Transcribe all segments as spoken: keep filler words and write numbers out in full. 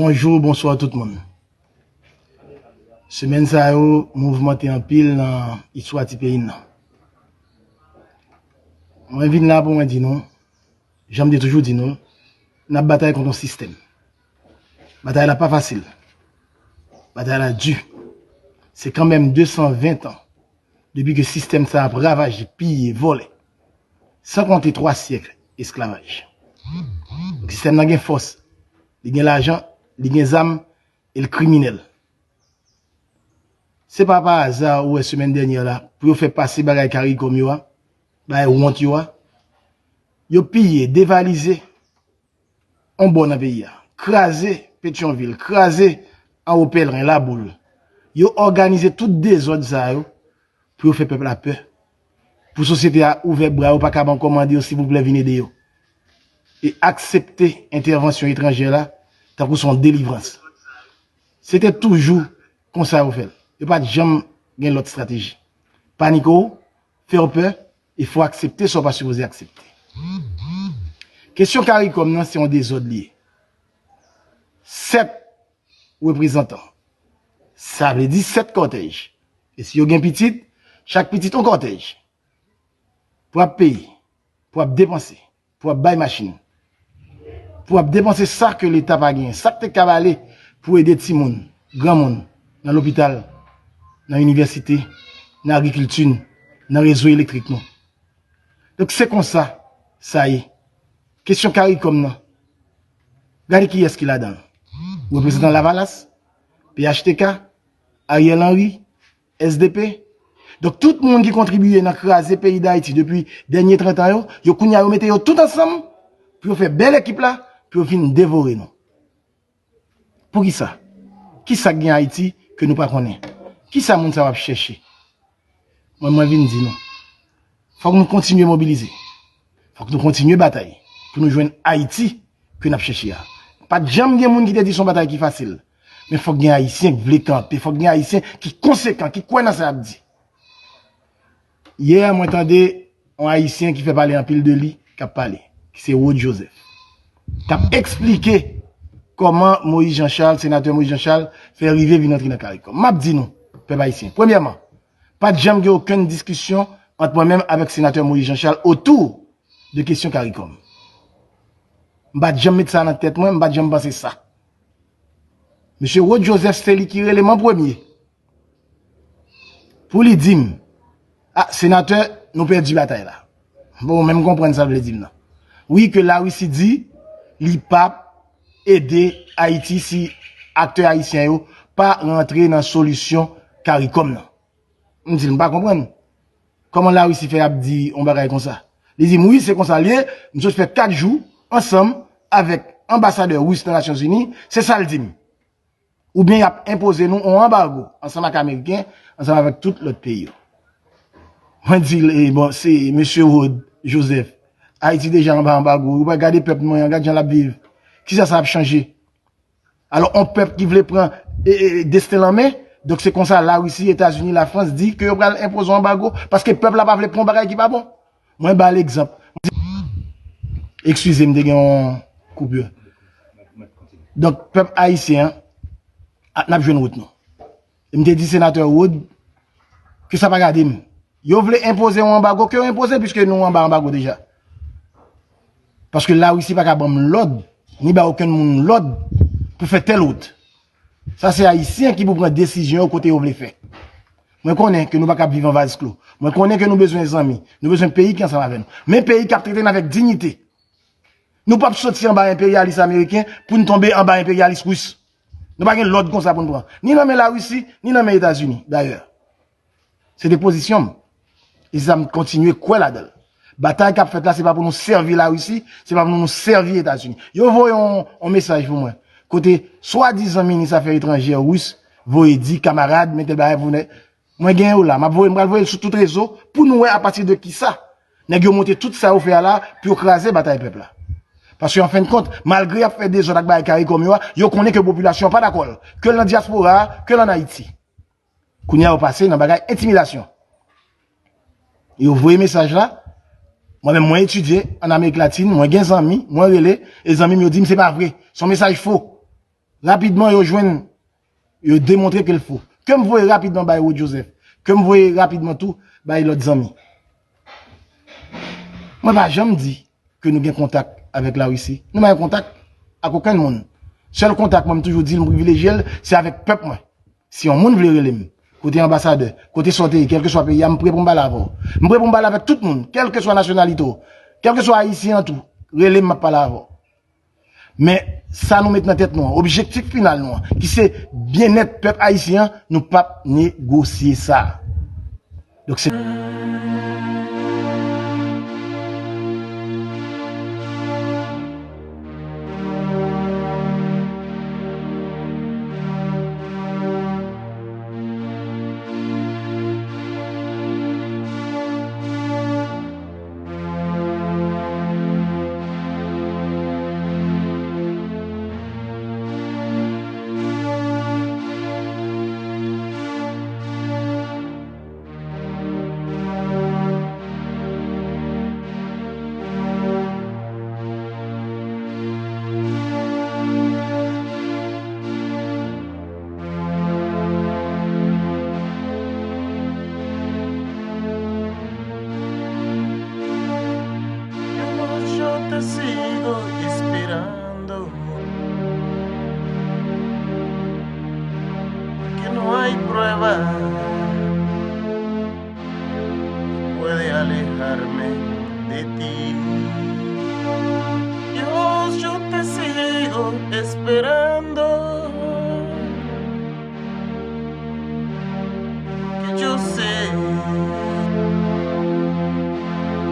Bonjou, bonswa tout moun. Semèn sa yo mouvmante anpil nan istwa ti peyi n nan. Mwen vin la pou mwen di nou, jan m te toujou di nou, n ap batay kont yon sistèm. Batay la pa fasil. Batay la di. Se kanmenm desanven tan depi ke sistèm sa ap ravaje, piye, vòlè, san konte twa syèk esklavaj. Donk, sistèm nan gen fòs, li gen lajan, li gen zam, e l kriminèl. Se pa pa aza ou wè semèn dènyè la, pou yo fè pase bagay CARICOM yo a, bagay wont yo a, yo piye, devalize yon bò nan peyi a, kraze Petyonvil, kraze Anwo Pèlren, Laboul. Yo òganize tout dezòd sa yo pou yo fè pèp la pè. Pou sosyete a ouvè bra yo, pa kab ankò mande yo silvouplè vin ede yo. E aksepte entèvansyon etranjè la tankou se yon delivrans. Se te toujou konsa yo fè l. Yo pa t janm gen lòt estrateji. Panike w, fè w pè, e fò w aksepte sa w pa sipoze aksepte. Kesyon CARICOM nan se yon dezòd li ye. Sèt reprezantan. Sa vle di sèt kòtèj. E si yo gen pitit, chak pitit yon kòtèj. Pou ap peye, pou ap depanse, pou ap bay machin, pou ap depanse sa ke Leta pa genyen, sa k te kab ale pou ede timoun, granmoun, nan lopital, nan inivèsite, nan agrikilti n, nan rezo elektrik nou. Donk, se konsa sa ye. Kesyon CARICOM nan, gade kiyès ki ladan l. Reprezantan Lavalas, P H T K, Ariel Henry, S D P. Donk, tout moun ki kontribiye nan kraze peyi Dayiti depi dènye trant an yo, yo kounye a yo mete yo tout ansanm pou yo fè bèl ekip la, pou yo vin devore nou. Poukisa? Kisa k gen Ayiti ke nou pa konnen? Kisa moun sa yo ap chèche? Mwen, mwen vin di nou, fòk nou kontinye mobilize. Fòk nou kontinye batay pou nou jwenn Ayiti ke n ap chèche a. Pa t janm gen moun ki te di se yon batay ki fasil. Men fòk gen Ayisyen k vle kanpe, fòk gen Ayisyen ki konsekan, ki kwè nan sa y ap di. Yè, mwen tande yon Ayisyen ki fè pale anpil de li, k ap pale, ki se Rod Joseph, k ap eksplike kòman Moïse Jean Charles, senatè Moïse Jean Charles, fè rive vin antre nan CARICOM. M ap di nou, pèp ayisyen, premyèman, pa t janm gen okenn diskisyon ant mwen menm avèk senatè Moïse Jean Charles otou de kesyon CARICOM. M pa t janm met sa nan tèt mwen, m pa t janm panse sa. Mesye Rod Joseph, se li ki rele m an premye pou li di m, "A, senatè, nou pèdi batay la." Bon, men m konprann sa l vle di m nan. Wi, ke Larisi di li p ap ede Ayiti si aktè ayisyen yo pa rantre nan solisyon CARICOM nan. M di l, "M pa konprann. Kòman Larisi fè ap di yon bagay konsa?" Li di m, "Wi, se konsa l ye. M sot fè kat jou ansanm avèk anbasadè ris nan Nasyonzini." Se sa l di m. "Oubyen y ap enpoze nou yon anbago ansanm ak Ameriken, ansanm avèk tout lòt peyi yo." Mwen di l, "E bon, se mesye Rod Joseph, Ayiti deja anba anbago. Ou pa gade pèp nou an, gad jan l ap viv. Kisa sa ap chanje?" Alò, yon pèp ki vle pran, e, e, desten l an men, donk se konsa Larisi, Etazini, Lafrans di ke yo pral enpoze yon anbago, paske pèp la pa vle pran yon bagay ki pa bon. Mwen ba l egzanp. Eskize m, te gen yon koupir. Donk, pèp ayisyen an, a, n ap jwenn wout nou. E m te di senatè Rod ke sa pa gade m. Yo vle enpoze yon anbago, ke yo enpoze, piske nou anba anbago deja. Paske Larisi pa ka ban m lòd, ni ba okenn moun lòd pou fè tèl wout. Sa se Ayisyen ki pou pran desizyon yo kote yo vle fè. Mwen konnen ke nou pa ka ap viv an vaz klo. Mwen konnen ke nou bezwen zanmi. Nou bezwen peyi ki ansanm avè nou. Men peyi k ap trete n avèk diyite. Nou p ap soti anba enperyalis ameriken pou n tonbe anba enperyalis ris. Nou pa gen lòd konsa pou n pran. Ni nan men Larisi, ni nan men Etazini, dayè. Se te pozisyon m. E se sa m kontinye kwè ladan l. Batay k ap fèt la, se pa pou nou sèvi Larisi, se pa pou nou sèvi Etazini. Yo voye yon, yon mesaj pou mwen. Kote swadizan minis afè etranjè ris voye di, "Kamarad, men tèl bagay pou nèg." Mwen gen yo la, m ap voye, m pral voye l sou tout rezo pou nou wè apati de kisa nèg yo monte tout sa yo fè a la pou yo kraze batay pèp la. Paske an fen de kont, malgre y ap fè dezòd ak bagay CARICOM yo a, yo konnen ke popilasyon an pa dakò l, ke l nan dyaspora a, ke l ann Ayiti. Kounye a yo pase nan bagay entimidasyon. Yo voye mesaj la. Mwen menm, mwen etidye ann Amerik Latin, mwen gen zanmi, mwen rele, e zanmi m yo di m se pa vre. Se yon mesaj fo. Rapidman, yo jwenn, yo demontre ke l fo. Ke m voye rapidman bay Rod Joseph. Ke m voye rapidman tou bay lòt zanmi. Mwen pa janm di ke nou gen kontak avèk Larisi. Nou pa gen kontak ak okenn moun. Sèl kontak mwen, m toujou di l, m privilejye l, se avèk pèp mwen. Si yon moun vle rele m, kote anbasadè, kote sa w te ye, kèlkeswa peyi a, m pre pou m pale avè w. M pre pou m pale avèk tout moun, kèlkeswa nasyonalite w, kèlkeswa ayisyen an tou, rele m, m ap pale avè w. Men, sa nou met nan tèt nou an, objektif final nou an, ki se byennèt pèp ayisyen an, nou p ap negosye sa. Donk, se Yo, yo te sigo esperando, porque no hay prueba que puede alejarme de ti. Dios, yo te sigo esperando. Que yo sé,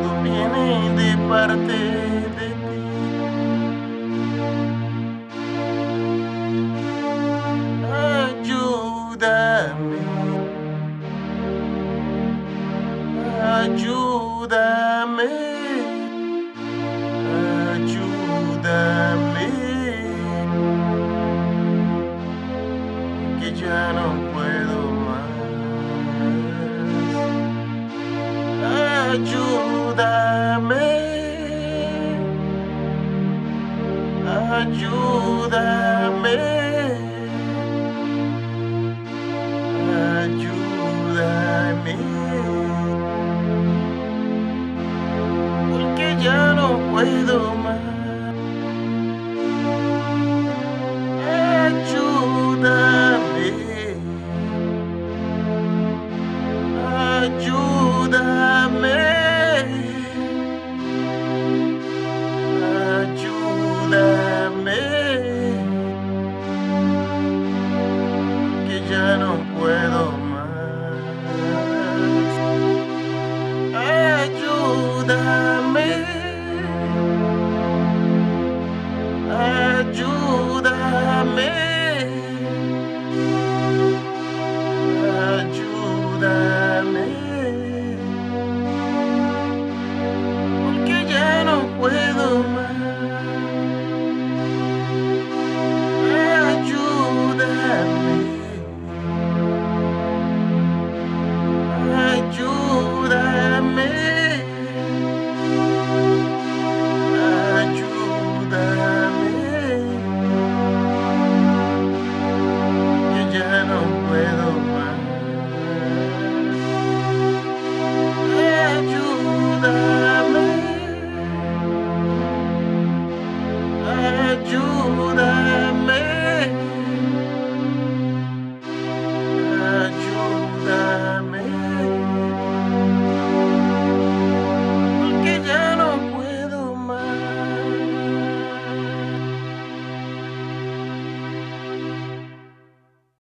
todo viene de parte de ti. Ayúdame, ayúdame. Ayúdame, que ya no puedo más. Ayúdame, ayúdame. Ayúdame, porque ya no puedo